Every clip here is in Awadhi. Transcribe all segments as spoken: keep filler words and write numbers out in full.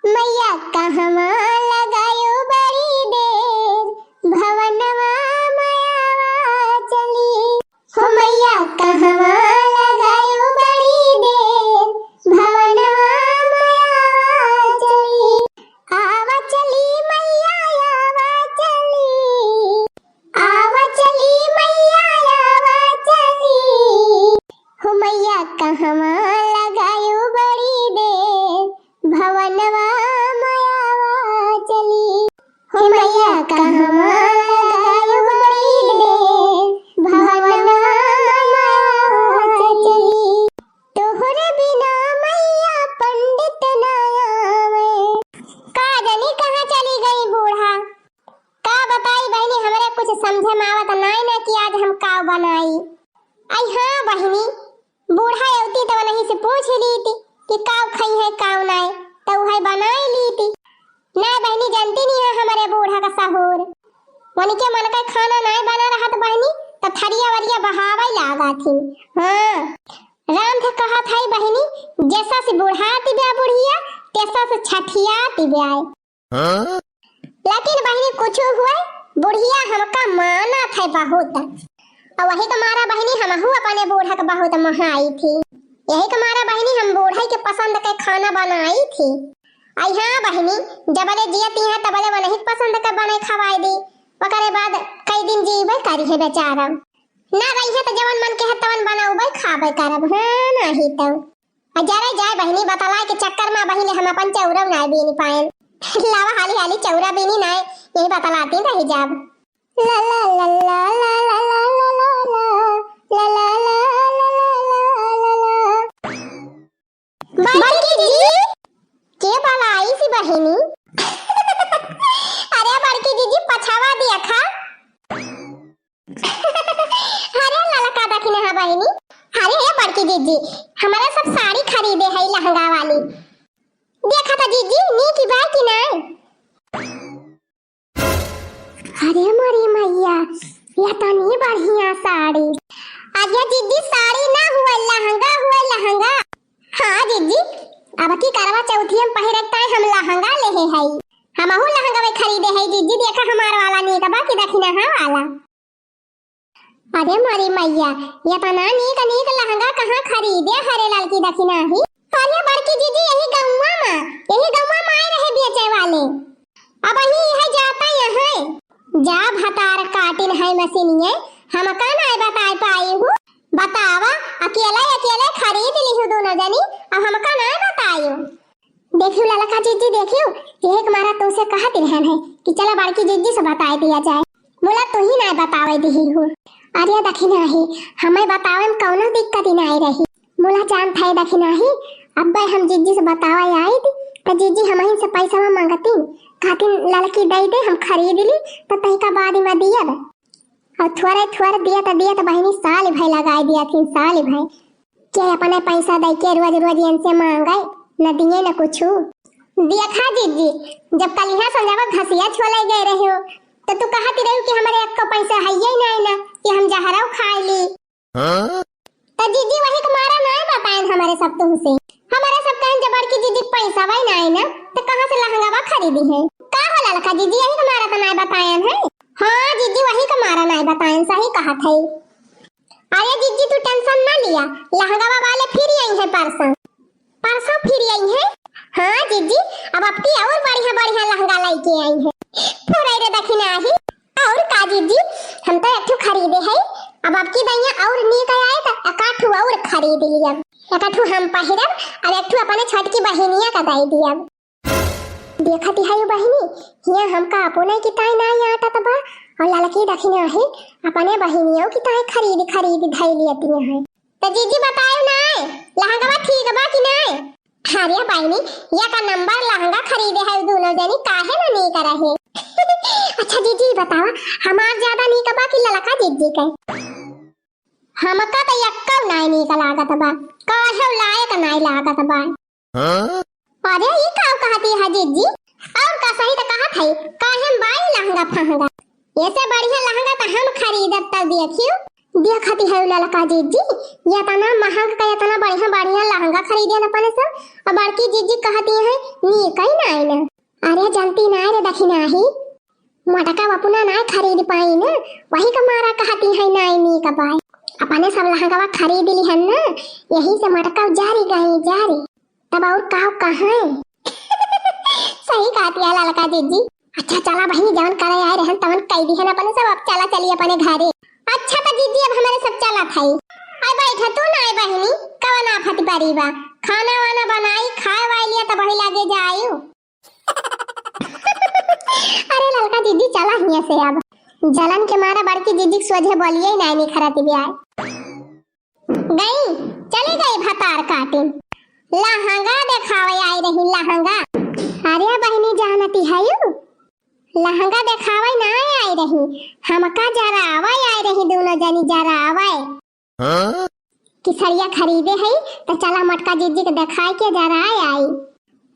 मैया कहवा लगायो बड़ी देर, भवनवा मयावा चली। हो मैया कहवा लगायो बड़ी देर, भवनवा मयावा चली। आवा चली मैया आवा चली, आवा चली मैया आवा चली। हो मैया कहवा लगायो बड़ी देर, भवनवा मयावा चली। हो मैया कहवा लगायो बड़ी देर, भवनवा मयावा चली। तोहरे बिना मैया पंडित ना आवे। का जानी कहाँ चली गई बूढ़ा। का बताई बहिनी, हमरे कुछ समझे में आवत नाई ना कि आज हम काव बनाई। आई हाँ बहिनी, बूढ़ा अवती त वनही से पूछ लीती कि काव खइहैं काव नाई, त उहै बनाई लीती। नाई बहिनी, जानती नहीं है हमरे बूढ़ा का सहूर। वनके मन का खाना नाई बना रहत बहिनी, त थरिया वरिया बहावै लागा थी। हाँ, राम थे कहत है बहिनी, जैसा से बुढ़ाती ब्या बुढ़िया, तैसा से छठियाती ब्या। हाँ? लेकिन बहिनी कुछ हुए, बुढ़िया हमका मानत है बहुत। और वही के मारा बहिनी हमहू अपने बूढ़ा के बहुत मोहाई थी। यही के मारा बहिनी हम बूढ़ा के पसंद के खाना बनाई थी। आई हाँ बहिनी, जबले जियती है तबले वनही के पसंद के बने खवाई दी। ओकरे बाद कई दिन जीवे करी है बेचारा। ना रही है त जवन मन के है तवन बनौबे खाबे करब। हाँ, नाही तो। आ जरे जाए बहिनी, बतलाए के चक्कर में बहिनी हम अपन चौरव नाय बीनी पाएन। लावा हाली हाली चौरा बीनी नाय, यही बतलाती रही जाब। ला ला ला। बड़की जीजी, के बलाई सी बहिनी? अरे बड़की जीजी, पछावा दिया खा। अरे ललका दखिनहा बहिनी, अरे ए बड़की जीजी, हमरे सब साड़ी खरीदे है लहंगा वाली। देखा त जीजी, नीक बा कि नाय? अरे मोरी मैया, यह तनी बढ़िया साड़ी। अरे जीजी, साड़ी ना हुए, लहंगा हुए, लहंगा। हाँ जीजी, अब की करवा चौथिया में पहिरे ताई हम लहंगा लेहे हई। हमहू लहंगा में खरीदे हई जीजी, देखा हमार वाला नीक बा कि दखिनहा वाला। अरे मोरी मैया, यतना नीक नीक लहंगा कहाँ खरीदे हरे ललकी दखिनही? अरे बड़की जीजी, यही गौवा में, यही गौवा में आए रहे बेचे वाले। अबही यह जाता यहाँ। जा भतार काटिन है मशीनिये, हमका नाय बताए पाई हूँ। बतावा, अकेले अकेले खरीद लिहू दोनों जनी, अब हमका नाय बतायो। देखियो ललका जीजी, देखियो, यही के मारा तुमसे कहत रहन है कि चला बड़की जीजी से बताए दिया जाए। बोला तू ही नाय बतावे दिही हूँ। अरे दखिनही, हमें बतावे में कौनो दिक्कत ही नाय रही। मुला जानत है दखिनही, अब्बे हम जीजी से बतावे आइत, त जीजी हमहिन से पैसा मांगतिन, कहतिन ललकी दे दे, हम खरीद ली, त तहिका बाद में दियब। और थोड़े थोड़े दियत दियत बहिनी साल भर लगाए दिया थी, साल भर। के अपने पैसा दे के रोज रोज इनसे मांगे, न दिए न कुछ। देखा जीजी, जब कलिहा संझावा घसिया छोले गए रहे हो, तो तू कहती रही कि हमारे एक पैसा है ही नहीं ना कि हम जहरव खाए ली। हाँ? त जीजी वही के मारा नाय बतायन हमरे सब तुमसे। हमरे सब कहन जब बड़की जीजी के पैसा वही नाय ना, त कहाँ से लहंगावा खरीदी है? का हो ललका जीजी, यही के मारा त नाय बतायन है? हाँ जीजी, वही के मारा नाय बतायन, सही कहत है। अरे जीजी तू tension ना लिया, लहंगावा वाले फिर आई है परसों। परसों फिर आई है? हाँ जीजी, अब आपकी और बढ़िया बढ़िया लहंगा लेके आई है। फुरई रे दखिनही। और का जीजी, हम तो एक ठो खरीदे है, अब आपकी दैया और नीक आए तो एक आध ठो और खरीद लियब। एक ठो हम पहिरब, अब एक ठो अपने छोटकी बहिनिया का दे दियब। देखत है बहिनी, हिया हमका अपने की ताई नाई आटत बा, और ललकी दखिनही अपने बहिनियों की ताई खरीद खरीद धई लियती है। तो जीजी बतायो नाय, लहंगवा ठीक बा कि नाय? अरे बहिनी, एक नंबर लहंगा खरीदे है दोनों जनी, काहे ना नीक रहे। अच्छा जीजी बतावा, हमार ज्यादा नीक बा कि ललका जीजी के? हमका त एक्कौ नाय नीक लागत बा, काहे लायक नाय लागत बा। हाँ? अरे ई का कहती है जीजी? और का सही त कहत है, काहे में बाई लहंगा फहंगा? ऐसे बढ़िया लहंगा त हम खरीदब तब देखियो। देखती है ललका जीजी, इतना महंग का इतना बढ़िया बढ़िया लहंगा खरीदे न अपने सब, और बड़की जीजी कहती है नीक ही नाय। अरे जनती नाय रे दखिनाही, मोटका अपना नाय खरीद पाइन, वही का मारा कहती है नाय नीक बाय। अपने सब लहंगवा खरीद लिहन ना, यही से मोटका जारी गई जारी। तब और का कहें? सही कहती है ललका जीजी। अच्छा चला बहिनी, जवन करे आए रहन तवन कह दिहन अपने सब, अब चला चली अपने घरे। अच्छा तो जीजी अब हमारे सब चलत है। अरे बैठा तू ना बहिनी, कवन आफत परी बा, खाना वाना बनाई, खाए वाए लिया तब वही लागे जायु। अरे ललका जीजी चला हियां से अब। जलन के मारा बड़की जीजी के सोझे बोलिए ही नाय निखरती ब्याय। गई, चली गई भतार काटिन। लहंगा देखावे आई रही, लहंगा। अरे बहिनी जानती हयू, लहंगा देखावे ना आई रही, हमका जरावे आई रही, दोनों जनी जरावे। हाँ? कि सड़िया खरीदे है तो चला मोटका जीजी के देखाए के जराए आई।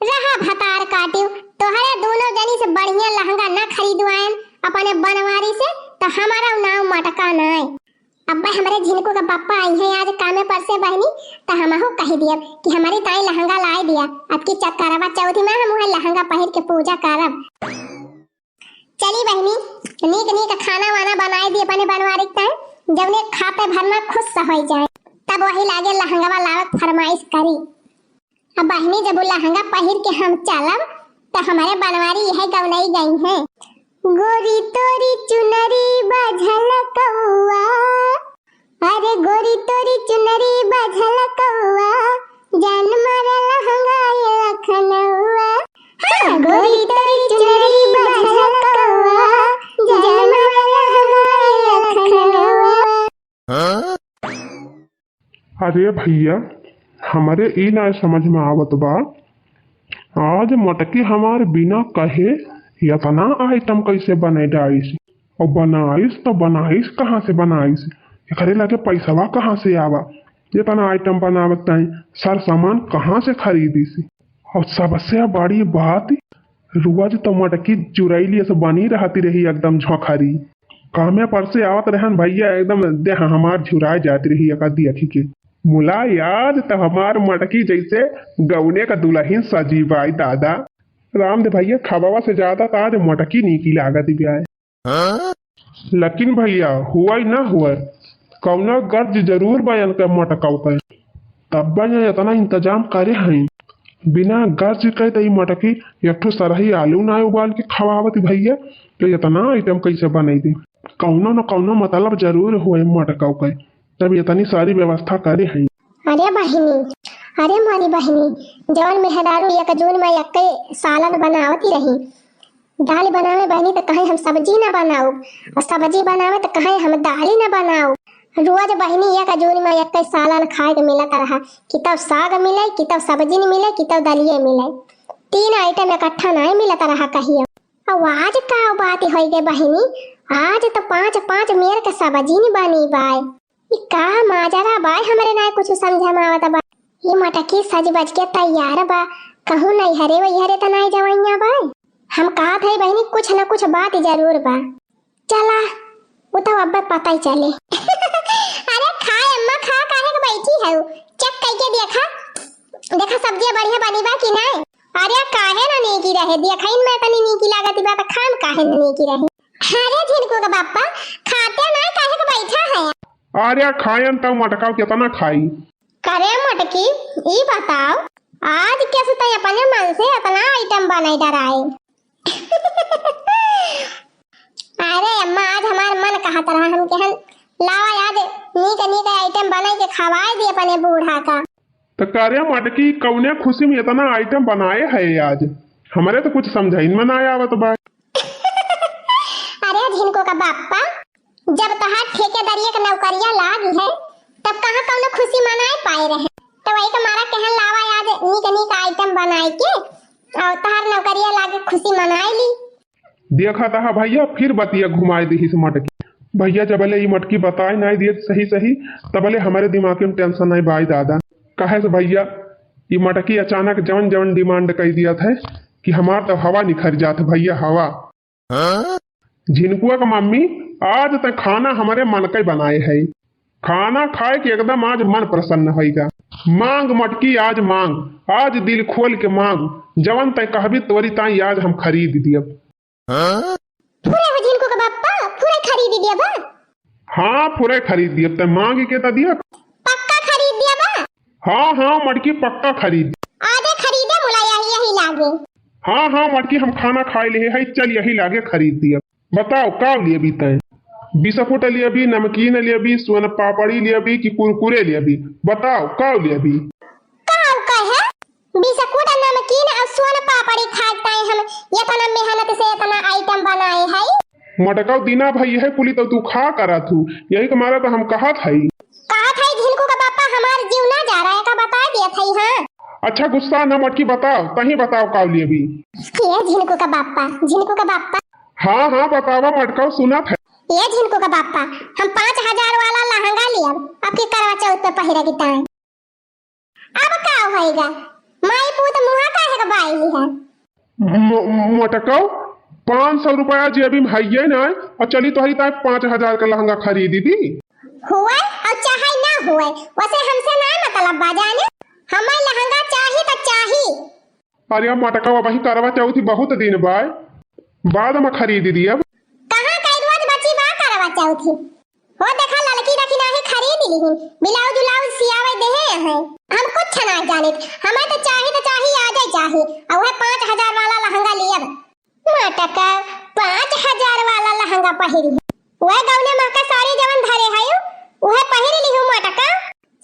रहा भतार काटियो, तोहरे दोनों जनी से बढ़िया लहंगा ना खरीदवाएन अपने बनवारी से, तो हमारा नाम मोटका नाय। अब्बे हमरे झिनकू के पप्पा आई हैं आज कामे पर से बहिनी, तो हमहू कह दियब कि हमारी ताई लहंगा लाए दिया। अब की चक्करवा चौथी में हम वह लहंगा पहिर के पूजा करब। चली बहिनी, नीक नीक खाना वाना बनाए दी अपने बनवारी के ताई, जौने खाते भर में खुश हो जाए, तब वही लागे लहंगवा लावे के फरमाइश करी। अब बहिनी जब उ लहंगा पहिर के हम चलब, तो हमारे बनवारी यह गौनई गई है। गोरी तोरी चुनरी बझल कौआ, अरे गोरी तोरी चुनरी बझल कौआ, जान मारे लहंगा ये लखनऊआ। हाँ, गोरी तोरी चुनरी बझल कौआ, जान मारे लहंगा ये लखनऊआ। अरे भैया, हमरे ई ना समझ में आवत बा, आज मोटकी हमार बिना कहे इतना आइटम कैसे बने डाइस? और बनाइस तो बनाइस कहाँ से बनाइस? एकरे लगे पैसवा कहाँ से आवा? इतना आइटम बनावत ताई सर सामान कहाँ से खरीदिस? और सबसे बड़ी बात, रोज तो मोटकी चुरैली से बनी रहती रही एकदम झोंखरी। कामे पर से आवत रहन भैया, एकदम देह हमार झुराए जात रही एका देखी के। मुला आज तो हमार मोटकी जैसे गौने का दुल्हन सजी बाई दादा। रामदेव भैया, खबावा से ज्यादा तो आज मोटकी नीकी लागत बिया। लेकिन भैया, हुआ ही ना हुआ, कौनो गर्ज जरूर बा इनके मोटकाऊ के। तब ये इतना इंतजाम करे हैं, बिना गर्ज के तो ई मोटकी एक ठो सरही आलू ना उबाल के खवावत भैया, तो इतना आइटम कैसे बनाई दे? कौनो न कौनो मतलब जरूर हुआ मोटकाऊ के, तब इतनी सारी व्यवस्था करे हैं। अरे बहिनी, अरे मोरी बहिनी, जौन मेहरारू एक जून में एक्के सालन बनावती रही, दाल बनावे बहिनी त कहे हम सब्जी न बनाउब, और सब्जी बनावे त कहे हम दाली न बनाउब। रोज बहिनी एक जून में एक्के सालन खाए के मिलत रहा, कि तब साग मिले, कि तब सब्जी न मिले, कि तब दलिये मिले, तीन आइटम इकट्ठा नहीं मिलत रहा कहियो। अब आज का बात होई गए बहिनी, आज तो पाँच पाँच मेर के सब्जी न बनी बाय। ई का माजरा बाय, हमरे नाय कुछ समझे में आवत बा। ई मटकी सज बज के तैयार बा, कहूँ नैहरे वैहरे त नाय जवैया बाय। हम कहत हई बहिनी, कुछ न कुछ बात जरूर बा। चला, उ तो अब्बे पता ही चले। अरे खा अम्मा खा, काहे के बैठी है? चेक करके देखा, देखा सब्जियां बढ़िया बनी बा कि नाय? अरे काहे ना नीकी रहे, देखा इनमें तनी नीकी लागत बा त खाम काहे ना नीकी रहे। अरे झिनकू के बापा, खाते ना काहे के बैठा है? अरे खायन त मटकाऊ कितना खाई। करे मटकी, ई बताओ, आज कैसे तै अपने मन से इतना आइटम बनाई डराए? अरे अम्मा, आज हमार मन कहत रहा, हम कहन लावा आज नीक नीक आइटम बनाई के खवाए दी अपने बूढ़ा का। त करे मटकी, कौने खुशी में इतना आइटम बनाए है आज? हमरे तो कुछ समझाइन में ना आवत बा। अरे झिनको का बापा, जब तहार ठेकेदारिया के नौकरिया लागी है, तब कहाँ कौनो खुशी मनाए पाए रहे? तो वही के मारा कहन लावा आज नीक नीक आइटम बनाए के और तहार नौकरिया लागे खुशी मनाए ली। देखा तहा भैया, फिर बतिया घुमाए दिहिस मटकी। भैया जबले ई मटकी बताए नाई दिए सही सही, तबले हमरे दिमाग में टेंशन नाई बाई दादा। काहे से भैया, ई मटकी अचानक जवन जवन डिमांड कई दिया था कि हमार तो हवा निखर जात है भैया, हवा। झिनकुआ का मम्मी, आज तक खाना हमारे मन का ही बनाए है। खाना खाए के एकदम आज मन प्रसन्न होइगा। मांग मटकी आज मांग, आज दिल खोल के मांग, जवन तै कहबी तोरी ताई आज हम खरीद दियब। फुरे हो झिनकू का बाप्पा, फुरे खरीद दियबा? हाँ, फुरे खरीद दियब, तै मांग के त दियब। पक्का खरीद दियबा? हाँ, हाँ, मटकी पक्का खरीद। आजे खरीदे मुला यही, यही लागे। हाँ, हाँ, मटकी हम खाना खाए लिहे है, चल यही लागे खरीद दियब। बताओ, का लियबी तै? बिस्कुट लियबी, नमकीन लियबी, सोन पापड़ी लियबी कि कुरकुरे लियबी? बताओ, का लियबी? का कहे? बिस्कुट, नमकीन और सोन पापड़ी खाए ताई हम इतना मेहनत से इतना आइटम बनाए है। मटकाऊ दिना भई है कुली तो तू खा करा थू, यही के मारा तो हम कहत हई। कहत हई झिनकू का बाप्पा हमार जीव ना जा रहा है का बता दिया था, हाँ। अच्छा गुस्सा ना मटकी बताओ, तही बताओ का लियबी। ये झिनकू का बाप्पा, झिनकू का बाप्पा। हाँ, हाँ, बतावा मटकाऊ सुनत है। ये झिनकू का बाप्पा, हम पाँच हजार वाला लहंगा लियब, आपके करवा चौथ पे पहिरे की ताई। अब का होइगा? माई पूत मुहा काहे के बाइली है? मो-, मोटकाऊ, पाँच सौ रुपया जेबी में हइये ना, और चली तोहरी ताई पाँच हजार का लहंगा खरीदी दी। हुए और चाहे ना हुए, वैसे हमसे ना मतलब बा जाने। हमें लहंगा चाही तो चाही। अरे मोटकाऊ, अबही करवा चौथी बहुत दिन बा, बाद में खरीदी दी अब। कहाँ कई रोज बची बा करवा चौथी? हो देखा, ललकी रखी नाही खरीद लिहिन, ब्लाउज उलाउज सियावे देहे हैं। हम कुछ ना जानित, हमें तो चाही तो चाही, आजे चाही। और वह पाँच हजार वाला लहंगा लियब। मोटका पाँच हजार वाला लहंगा पहिरी, वह गौने महका साड़ी जवन धरे है, वह पहिर लिहू मोटका।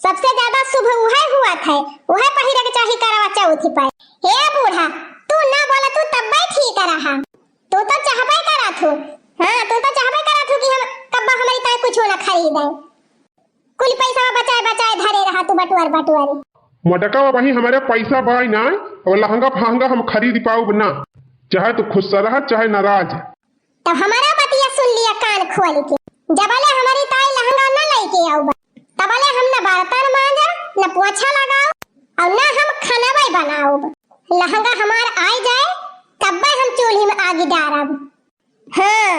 सबसे ज्यादा शुभ वह हुआ था, वह पहिरे के चाही करवा चौथ पर। हे बूढ़ा, तू ना बोला, तू तब्बे ठीक रहा। तू तो चाहबे करा थू, हाँ, तू तो चाहबे करा थू कि हम कब्बा हमारी ताई कुछ ना खरीदे। कुल पैसा बचाए बचाए धरे रहा तू बटुअर बटुअर। मोटका, अबही हमारे पैसा बाई ना, और लहंगा फहंगा हम खरीद पाउब ना, चाहे तू खुश रहा चाहे नाराज। तब हमारा बतिया सुन लिया कान खोल के, जबले हमारी ताई लहंगा न लेके आउब, तबले हम न बर्तन मांजब, न पोछा लगाउब, और न हम खाना बनाउब। लहंगा हमार आए जाए, तब्बे हम चूल्ही में आगी डारब। हाँ,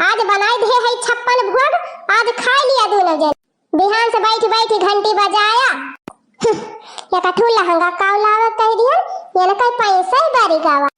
आज बनाई दे है छप्पन भोग, आज खाए लिया दोनों जन। बिहान से बैठ बैठ घंटी बजाया। हम्म, एक ठू लहंगा काव लावे कह दिहन, ये न कहीं पैसा ही बारी गावा।